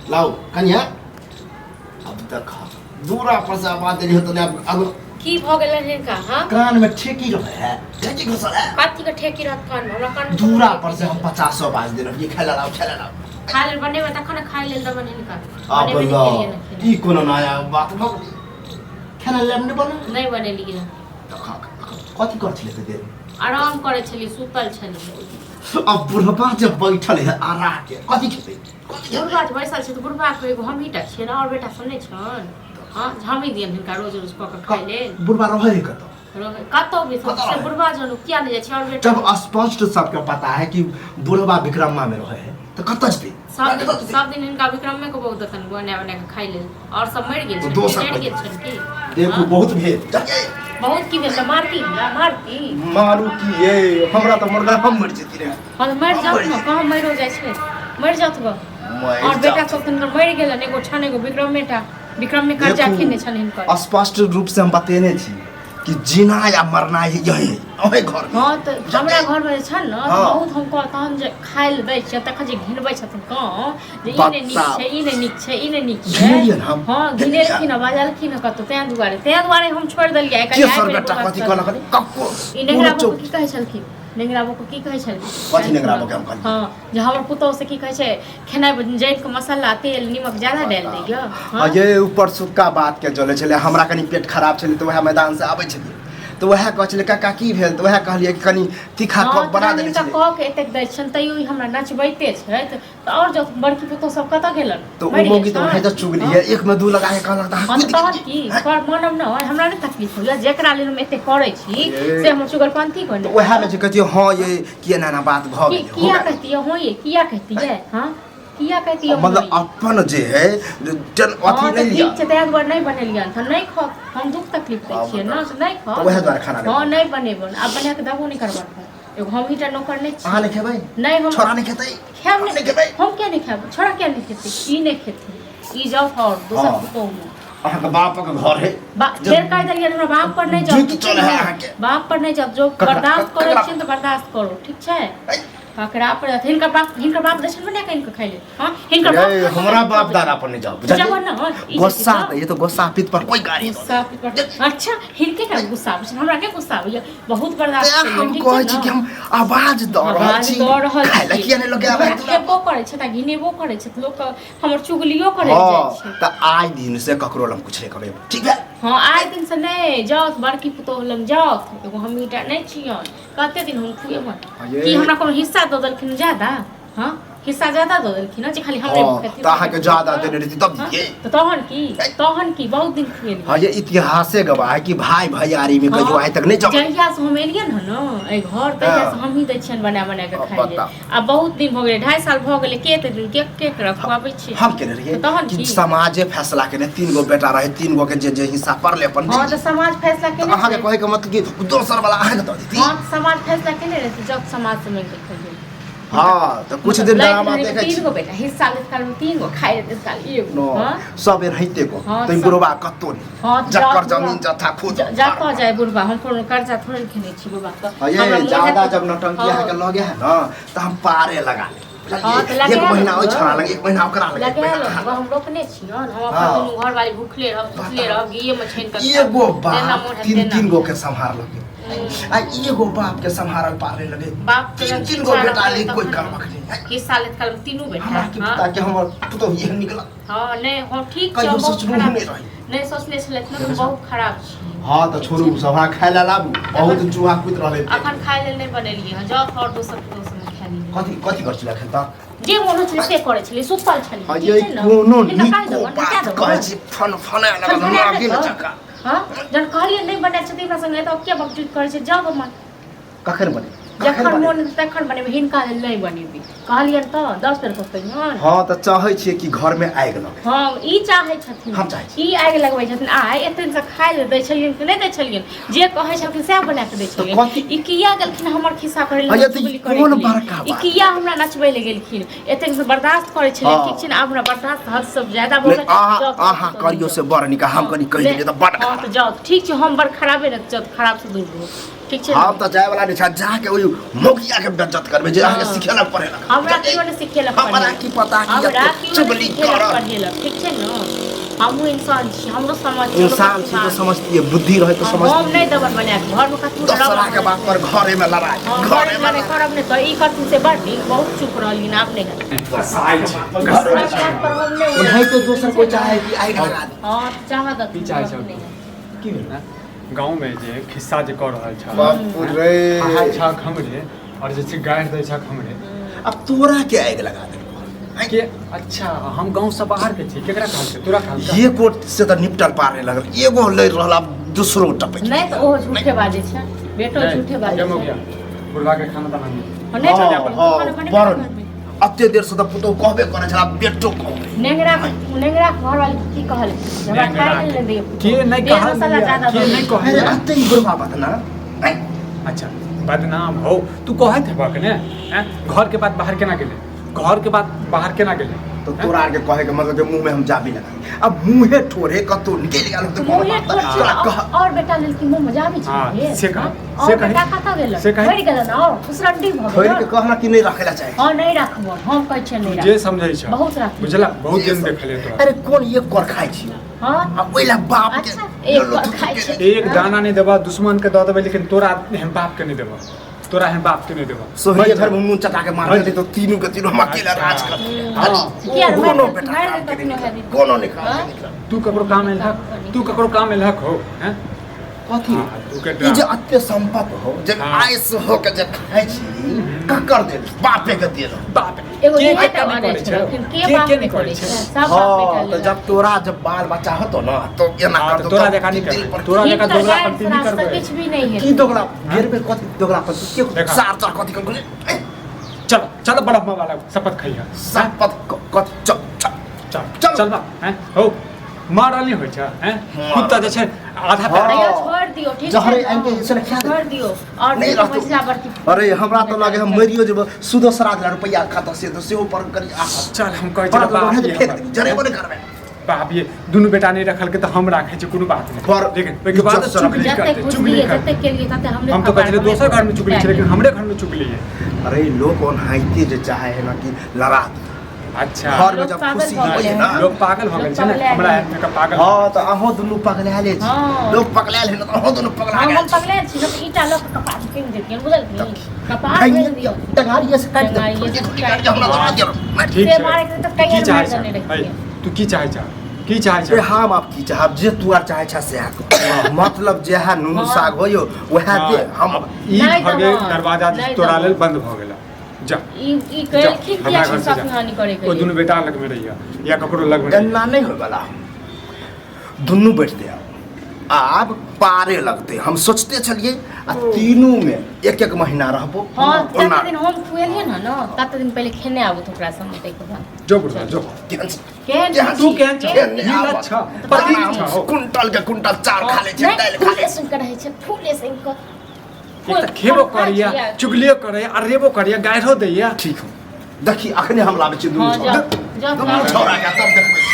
लाओ कनिया, अब देख दूरा पर से आवाज देली हो तो अब अब की भऽ गेलनि हिनका? हाँ, कान में ठेकी रहे है, ठेकी घुसल है। कथी के ठेकी रहत कान में? हमरा कान में दूरा पर से हम 50 आवाज देलहुँ, ये खेला लाओ, खेला लाओ। खाय लेल बनेबै तखन ने खाय लेल देबनि हिनका। अब बनेबै नहि लाओ केलियै ने खेनाइ। ई कोनो नया बात भऽ गेलै? खेला लेब नहि बना नहि बनेलियै। तऽ खा कथी कर छलै तऽ देर? आराम करै छलियै, सुतल छलियै। अब बुढ़बा जब बैठल है आरा के कथी खेतै, कथी खेतै? बुढ़बा जे बैसल छै तऽ बुढ़बा के एगो हमही टा छियै ने, आओर बेटा सब नहि छनि? हँ, हमही दियनि हिनका रोज रोज कऽ कऽ खाय लेल? बुढ़बा रहै है कतऽ? रहै कतौ भी। कतऽ से रहै? बुढ़बा जनु किया नहि जाइ छै आओर बेटा? जब स्पष्ट सबके पता है कि बुढ़बा विक्रममा में रहे है तऽ कतऽ जेतै? सब दिन, सब दिन हिनका विक्रमे के बहुत देतनि बना बना कऽ खाय लेल। आओर सब मरि गेल छनि? दोसर मरि कोइ। गेल छनि की? देखू। हँ? बहुत भेल, जाइए। बहुत की भेल? तऽ मारती हमरा, मारती। मारू की ये, हमरा तऽ मरगा हम मरि जेती रे। हँ तऽ मरि जाउ ने, कहाँ मरियो जाइ छै? मरि जाउ गऽ। मरि और बेटा जाउ। सब तऽ हिनकर मरि गेलनि, एगो छनि, एगो विक्रमे टा। विक्रम में कर्जा देखू, खेने छनि हिनकर। स्पष्ट रूप से हम बतेने छी कि जीना या मरना है यही अहे घर में। हँ तऽ हमरा घरमे जे छनि ने, तऽ हँ। बहुत हम कह तहन जे खाय लए दै छियै तखन जे घिनबै छथिन कँ जे ई नहि नीक बताउ। छै, ई नहि नीक छै, ई नहि नीक छै। घिनेलियनि हम? हँ, घिनेलखिन हँ, बाजलखिन हँ कतहु, तें दुआरे हम छोड़ि देलियै। आइ के काल्हि सर आबि बेटा गेलै कथी बौआ। कहलक कक्को? ई नेंगरा कोनो बौआ की कहै छलखिन? नेंगरा बौआ की कहै छलखिन? कथी नेंगरा बौआ के हम कहलियै? हँ, जे हमर पुतोहु से की कहै छै, खेनाइ जरि कऽ मसाला तेल निमक ज्यादा डालि दैया। आ हँ ये ऊपर सुक्का बात के जले छलै। हमरा कनि पेट खराब छलै तऽ वएह मैदान से आबै छलियै तऽ वएह कहै छलै, काका की भेल? तऽ वएह कहलियै कि कनि तीखा हँ कप बना तऽ देने हिनका छलै। कह के एतेक दै छनि तैयो ई हमरा नचबैते छथि। तऽ आओर जब बड़की पुतोहु सब कतऽ गेलन? तऽ ओ मरि गेल मौगी तऽ छनि? वएह तऽ चुगली है, एक में दू लगा के कहलक तऽ अहाँ हँ तऽ कूदि तहन गेलियै। की कर मानब न? हमरा नहि तकलीफ होइया। जेकरा लेल हम एते करै छी ये। से हमर चुगलपंथी तऽ बने। वएह में जे कहतियै, हँ ये कि एना एना बात भऽ की गेलै हो किया गेलै। कहतियै हँ ये? किया कहतियै? हँ, किया कहतियै हँ मतलब ये? अपन जे है जन हँ अथी तऽ नहि लिअ। ठीक छै, ताहि दुआरे नहि बनेलियनि तऽ नहि खाउ। हम दुःख तकलीफ दै हँ, छियै ने बताउ। से नहि खाउ। तऽ वएह दुआरे खाना नहि हँ, नहि बनेबनि। आब बना कऽ देबो नहि करबनि। एगो हमही टा नौकर नहि अहाँ छी। नहि खेबै? नहि, हम छोड़ा नहि खेतै? खायब। हम नहि नहि खेबै? हम किया नहि खायब? छोड़ा किया नहि खेतै? ई नहि खेतै, ई जाउ और दोसर हँ। पुतोहु मे। अहाँके बापक घर है। फेर कहि देलियनि, हमरा बाप पर नहि जाउ। जुति ठीक छै चलै है ने? अहाँके। बाप पर नहि जाउ। जो बर्दाश्त करै ककरा? छियनि तऽ बर्दाश्त करू, ठीक छै? ऐ, ककरा पर जाउ? हिनकर बाप, हिनकर बाप दै छनि बना कऽ हिनकर खाइ लेल? हँ, हिनकर बाप ये, हमरा बाप दादा पर नहीं जाओ, बुझलियै? जब न, ई गुस्सा छथिन तऽ ये तो गुस्सा पीत पर कोई गाड़ी गुस्सा पर। अच्छा, हिनके का गुस्सा आबै छनि? हमरा के गुस्सा आबैया? बहुत बर्दाश्त तें केलियै, हम ठीक कहै छै छी ने? कि हम आवाज दऽ रहल आवाज छी, दऽ रहल खाय लए छी। किया नहि लऽ के आबै? हमरा खेबो करै छै तऽ घिनेबो करै छै, तऽ लोक हमर चुगलियो करै जाइ हँ छै। तऽ आइ दिन से ककरो लग कुछ नहि कहबै, ठीक है? हँ, आइ दिन से नहि जाउ, बड़की पुतोहु लग जाउ। एगो हमही टा नहि छियनि। कते दिन हम खुएबनि? ये। की हमरा कोनो हिस्सा दऽ देलखिन ज्यादा? हँ, हिस्सा ज्यादा दऽ देलखिन हँ जे खाली हमरे हँ खेथिन? तऽ अहाँके ज्यादा देने रहिती तब हँ, दियै। तऽ तहन की, तहन की? बहुत दिन खुएलियै। हँ, ये इतिहासे गवाह है कि भाई भैयारी में कहियो आइ तक नहीं जम जहिया से हम एलियै ने ने एहि घर, तहिया से हँ। हमही दै छियनि बना बना कऽ अब खाइ लेल। बताउ। आ बहुत दिन भऽ गेलै, 2.5 साल भऽ गेलै। के एते दिन के के खुआबै छी? हम केने रहियै तऽ तहन कि की? समाजे फैसला केने, तीन गो बेटा रहे, तीन गो के जे जे हिस्सा पड़ले अपन। हँ, तऽ समाज फैसला तऽ केने अहाँके छै। कहै के मतलब कि दोसर वाला अहाँके दऽ देती? हँ, तऽ समाज फैसला केने रहै, जब समाज से मांगि कऽ खइयै। हँ, तऽ कुछ दिन लैत ड्रामा घड़ी मे देखै तीन छी। गो बेटा हिस्सा लैत काल मे तीन गो, खाइ लैत काल एगो। नो, हँ सब एनाहिते को हँ, तऽ बुढ़वा कत्तो नहि हँ, तऽ जकर जाउ जमीन बुढ़वा। जथा खुद जतऽ जाय बुढ़बा, हम कोनो कर्जा थोड़े ने खेने छी बुढ़बा के। हाँ, ये हमरा मोन ज्यादा हैत- जब नौटंकी हँ। अहाँके लगे है न तऽ हम पारे लगा लेब, हँ, तऽ बुझलियै? लगा एक महीना ओहि लेब। छोड़ा लगे, एक महीना ओकरा लगे, एक लगा महीना लेब। अहाँ लगे। हम रोकने छियनि? हम अपन हँ। दुनू घरवाली भूखले रहब, सुतले रहब, घीये मे छानि कऽ खायब। एगो जेना बाप मोन हैत तीन तेना। तीन गो के सम्हारलकै आ एगो बाप के सम्हारल पार नहि लगे। बाप के तीन जब तीन गो शिक्षा बेटा रहतै ले कोई तखन करबक नहीं है। हिस्सा लेत काल मे तीनू बेटा। हमरा की हँ। पता कि हमर पुतोहु एहन निकलत। हँ, नहि, हम ठीक छी। कहियो हम बहुत सोचलहुँ खराब नहि छी। रही। नहि सोचने छलथि ने, हम बहुत खराब छी। हँ, तऽ छोड़ू सब, अहाँ खाय लए लाबू, बहुत चूहा कुदि रहलै। अखन खाय लेल नहि बनेलियै हँ। जाउ आओर दोसर पुतोहु संगे खाय लिअ। कथी कथी कर छलै एखन तक? जे मोन होइ छलै से करै छलै, सुतल छलै। हाँ, ठीक ये छै ने? कोनो हिनका नीको काहि देबनि? हटा बात देबनि? कहै छी फन फनाय लगल। फनफनाय नागिन लगल? जकाँ। हँ, जहन कहलियै नहि बनायल छथिन हमरा संगे तऽ किया बकचूद करै छै? जाउ हमर। कखन बने, कखन जखन बने? मोन हेतै तखन बनेबै। हिनका लेल नहि बनेबै कहलियनि तऽ 10 बेर कहतैयनि। हँ, तऽ चाहै छियै कि घरमे आगि लगे। हँ, ई चाहै छथिन। हम चाहै छी। ई आगि लगबै छथिन। आइ एते दिनसँ खाय लए दै छलियनि कि नहि दै छलियनि? जे कहै छलखिन सएह बना कऽ दै छलियनि। कथी? ई किया गेलखिन हमर खिस्सा करै लए? हँ, ये तऽ ई चुगली करै कोन के लेल? बड़का ई बात? किया हमरा नचबै लए गेलखिन? एतेक से बर्दाश्त करै छलियै। हँ। ठीक छै ने, आब हमरा बर्दाश्त हद सब ज्यादा भऽ नहि गेल। अहाँ जाउ, अहाँ जाउ, करियौ जाउ। से बड़ नीक, हम कनि कहि नहि, देलियै तऽ बड़ हँ, तऽ जाउ, ठीक छै, हम बड़ खराबे ने, जाउ, खराब से दूर रहू। ठीक छै ने? हम तऽ जाय वाला नहि छै, जाके ओहि मौगिया के बेज्जत करबै जे अहाँके हँ। सिखेलक पढ़ेलक। हमरा केओ नहि सिखेलक हमरा पढ़ेलक। की पता कि हमरा एते केओ नहि चुगली सिखेलक करत। पढ़ेलक, ठीक छै ने? हमहूँ इंसान छी, हमरो समझ छै, इंसान छी तऽ समझतियै, बुद्धि रहै तऽ हम नहि समझतियै। देबन बना कऽ घरमे कतबो दोसरा के बात पर घरे में लड़ाई, हँ, घरे घरे में लड़ाई लड़ाई। करब नहि तऽ ई करथिन से बड़ नीक। बहुत चुप रहलिन, आब नहि हेतै। कसाई छै, दोसरा कसाई छै। बात पर हम नहि ओनाहिते दोसर कोइ चाहे कि आगि लगा दी। हँ, चाहत की चाहै छौ? नहि। की भेल ने गाँवमे जे खिस्सा जे कऽ रहल छह बाप रे, खाइ छक हमरे आओर जे छै गारि दै छक हमरे। अब तोरा के आगि लगा देलको के? अच्छा, हम गाँवसँ बाहर के छी। केकरा कहल छै? तोरा कहल छै? एगो से तऽ निपटल पार नहि लगल, एगो लड़ि रहल, आब दूसरो टपकि नहि तऽ ओहो झूठे बाजै छै बेटो, झूठे बाजै जम छै। हो गया, बुढ़वा के खाना दाना नहीं। हँ, नहि हँ, तऽ हँ, खाना बनेबै बड़ घरमे। अते देर से तऽ पुतोहु कहबे करै छल, आब बेटो कहबै। नेंगरा, नेंगरा घर वाली की कहल हमरा खाय लेल नहि दैया। के नहि तेल कहल? मसाला ज्यादा के दऽ नहि दै। कहल? अरे अते ही बुढ़वा बदना ऐं? अच्छा, बदनाम हो तू कहैत हेबक ने? हैं, घर के बात बाहर केना गेलै? घर के बात बाहर केना गेलै? तऽ तोरा आरके कहै के मतलब जे मुँह में हम जाबी लगा, अब मुँहे ठोरे कतौ निकलि गेल तऽ कोनो मुँहे बात ठोर नहि। छै। तोरा कह और बेटा लेल की मुँह में जाबी छै? हाँ, हे? से कह, हाँ? से और कही। बेटा कतऽ गेल? से कही। मरि गेल ने और खुसरंडी भऽ छोड़ि गेल। के कहना कि नहि रखै ला चाही। हँ, नहि राखब, हम कहै छियै नहि जे राखब। समझै छ। बहुत राखब। बुझला, बहुत जे दिन सब- देखलियै तोरा। अरे कोन एक कर खाइ छी हँ। आ ओहि ला बाप के अच्छा, एक लोलो कर थुथु खाइ के छी। एक दाना नहीं देबा, दुश्मन के दऽ देबै, लेकिन तोरा एहन बाप के नहीं देबा, तोरा एहन बाप के नहीं देबा। सोहरिये घर में मुंह चटा के मार देते तो तीनू के तीनू हम अकेला अच्छा। राज करते। हाँ। किया रे, कोनो मारि बेटा मारि काम के देतौ नहीं तीनू निकलल। कोनो नहीं काम हाँ? के निकलल। तू ककरो काम एलहक? तू ककरो काम एलहक हो? हैं? कथी? हाँ, तू के ई जे अते संपत्ति हो जे हाँ। आयस हो के जे खाइ छी, ककर देल? बापे के देल। बाप एगो के इहे के टा नहि मानै करै छै, छै? लेकिन के के बाप के नहि नहि करै करै छै? छै? सब बाप बेटा हाँ, तऽ लेल। जब तोरा जब बाल बच्चा होतो ना तो एना हाँ, कर तऽ दो। तोरा जकाँ नहि दिल करबै। पर तोरा जकाँ हिनकर दोगला गारि पंक्ति नहि श्राप सँ करबै। किछु भी नहि की हेतै। दोगला बेर बेर कथी दोगला पर के देखा। सार चार कथी कर गेलै? चल चल, बड़ा वाला शपथ खइहा। शपथ कथी? चल चल। चल। चल। चल बा हैं हो मारल नहि होइ छै? हैं, कुत्ता जे छै आधा पैर। हाँ। तैयो छोड़ दियौ, ठीक छै जहरे ने? आनि के से खा दे। छोड़ दियौ और नहीं नहीं रहतौ। मझिला बड़की। अरे हमरा तऽ लागे हम मरियो जेबो, सुदो श्राद्ध ला रुपैआ खाता से तऽ सेहो पर करी आफत। चल, हम कहै बड़ा छी बाप बढ़िया ये फेंक हमर। देबी, जरेबो नहि करबै। बाप ये दुनू बेटा नहि रखलकै तऽ हम राखै छी, कोनो बात नहि। पर लेकिन ओहिके बाद इज्जत से चुगली जते करतै, चुगली घुसलियै करतै। जते केलियै तते हमरे हम तऽ कहै छलियै कपार दोसर घरमे चुगली छै, लेकिन हमरे घरमे चुगली है। अरे लोक ओनाहिते जे चाहे है ना कि लड़ा दी। अच्छा। घर में लोक जब पागल खुशी भऽ होइ है गेलै। ना, लोक पागल भऽ गेल छै ने। लोक पगला हमरा गेल। आदमी के पागल। हँ, तऽ अहूँ दुनू पगलायले छी। हाँ। लोक पगलायल है ना तऽ अहूँ दुनू पगला हम गेल हम छी। पगलायल छी, लोक ईंटा लऽ कऽ कपार फेंक देतियनि, बुझलखिन? कपार फेंक दियौ। टंगारिये से काटि दे। टंगारिये से काटि दे, हमरा दबा दियौ। ठीक से छै। मारे के तऽ की कहिया चाहै मारि छ? देने है, रहितियै। तू की चाहै छ? की चाहै ए छ? हम आब की चाहब, जे तू आर चाहै छ सएह कर। मतलब जेहा नून हाँ। साग होइयो वएह दे हम। ई नहि घर के देबह, दरवाजा नहि तोरा देबह। लेल बंद भऽ गेल, जा। ई ई जा, कहलखिन हमरा किया घर से सब जा। हानि करे के ओ लेल? दुनू बेटा लग में रहिया या ककरो लग में रहिया। एना नहि होयवला, दुनू बैठते आब आब पारे लगते हम सोचते छलियै आ तीनू में एक एक महीना रहबो। हाँ, ओना तते दिन हम खुएलियै ने ने तते दिन पहिले खेने आबू ओकरा संगे, ताहिके बाद। जो बुढ़वा जो। केहन छै? केहन केहन छी? तू केहन छ? केहन नहि नीला आबत। छ, पतिन छ हो। कुंटल के कुंटल चार खा ले छै, नहि, दालि खा ले फूले छै। सुनि कऽ रहै छै, फूले सुनि कऽ। एक तऽ खेबो करैया, चुगलियो करैया, अरेबो करैया, गाइरो दैया। ठीक हो, देखी अखने हम लाबै छी दुनू हाँ, छौड़ा। जाओ, जाओ, दुनू जाओ। छौड़ा के तब देखबै।